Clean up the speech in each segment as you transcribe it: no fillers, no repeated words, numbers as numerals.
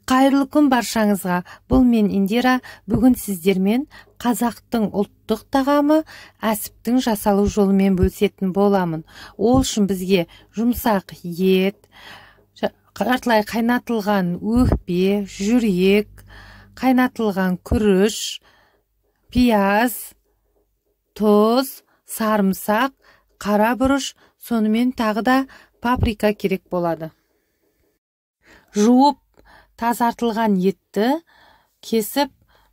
Қайырлы күн баршаңызға. Бұл мен Индира. Бүгін сіздермен қазақтың ұлттық тағамы әсіптің жасалу жолымен бөлісетін боламын. Ол үшін бізге жұмсақ ет, жартылай қайнатылған өкпе, жүрек, қайнатылған күріш, пияз, тұз, сарымсақ, қара бұрыш, сонымен тағы да паприка керек болады. Жуып тазартылған етті кесіп,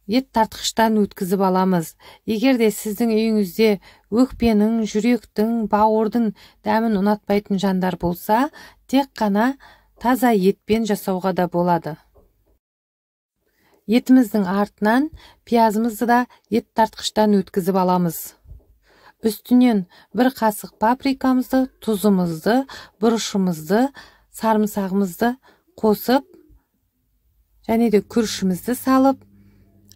ет тартқыштан өткізіп аламыз. Егер де сіздің үйіңізде өкпенің, жүректің, бауырдың дәмін ұнатпайтын жандар болса, тек қана таза етпен жасауға да болады. Етіміздің артынан пиязымызды да ет тартқыштан өткізіп аламыз. Үстінен бір қасық паприкамызды, тұзымызды, бұрышымызды, сарымсағымызды қосып, және де күрішімізді салып,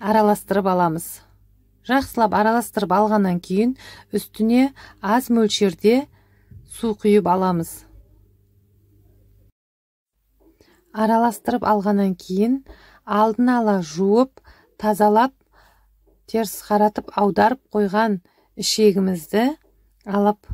араластырып аламыз. Жақсылап араластырып алғаннан кейін үстіне аз мөлшерде су құйып аламыз. Араластырып алғаннан кейін алдын ала жуып, тазалап, теріс қаратып аударып қойған ішегімізді алып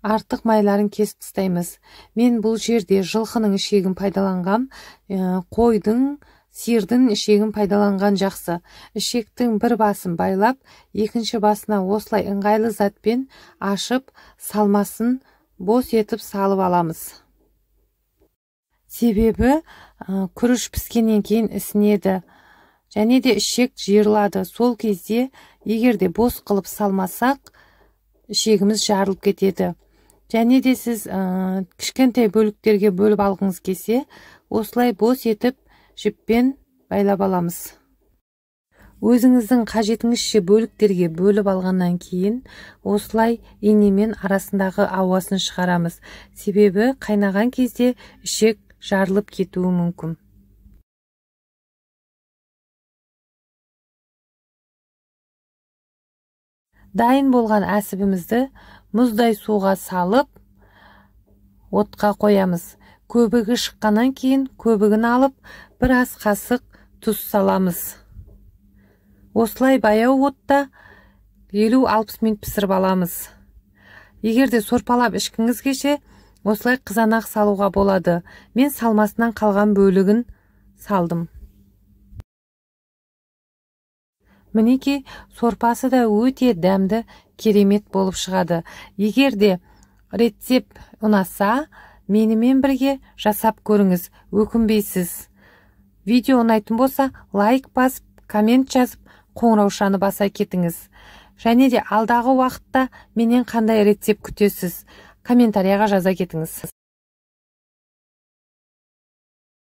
артық майларын кесіп тастаймыз. Мен бұл жерде жылқының ішегін пайдаланғам, қойдың, сиырдың ішегін пайдаланған жақсы. Ішектің бір басын байлап, екінші басына осылай ыңғайлы затпен ашып, салмасын бос етіп салып аламыз. Себебі күріш піскеннен кейін ісінеді, және де ішек жиырылады. Сол кезде егер де бос қылып салмасақ, ішегіміз жарылып кетеді. Және де сіз кішкентай бөліктерге бөліп алғыңыз келсе, осылай бос етіп жіппен байлап аламыз. Өзіңіздің қажетіңізше бөліктерге бөліп алғаннан кейін осылай инемен арасындағы ауасын шығарамыз. Себебі қайнаған кезде ішек жарылып кетуі мүмкін. Дайын болған әсібімізді мұздай суға салып, отқа қоямыз. Көбігі шыққаннан кейін көбігін алып, бір ас қасық тұз саламыз. Осылай баяу отта 50-60 минут пісіріп аламыз. Егер де сорпалап ішкіңіз келсе, осылай қызанақ салуға болады. Мен салмасынан қалған бөлігін салдым. Мінекей, сорпасы да өте дәмді, керемет болып шығады. Егер де рецепт ұнаса, менімен бірге жасап көріңіз, өкінбейсіз. Видео ұнайтын болса, лайк басып, коммент жазып, қоңыраушаны баса кетіңіз. Және де алдағы уақытта менен қандай рецепт күтесіз, комментарияға жаза кетіңіз.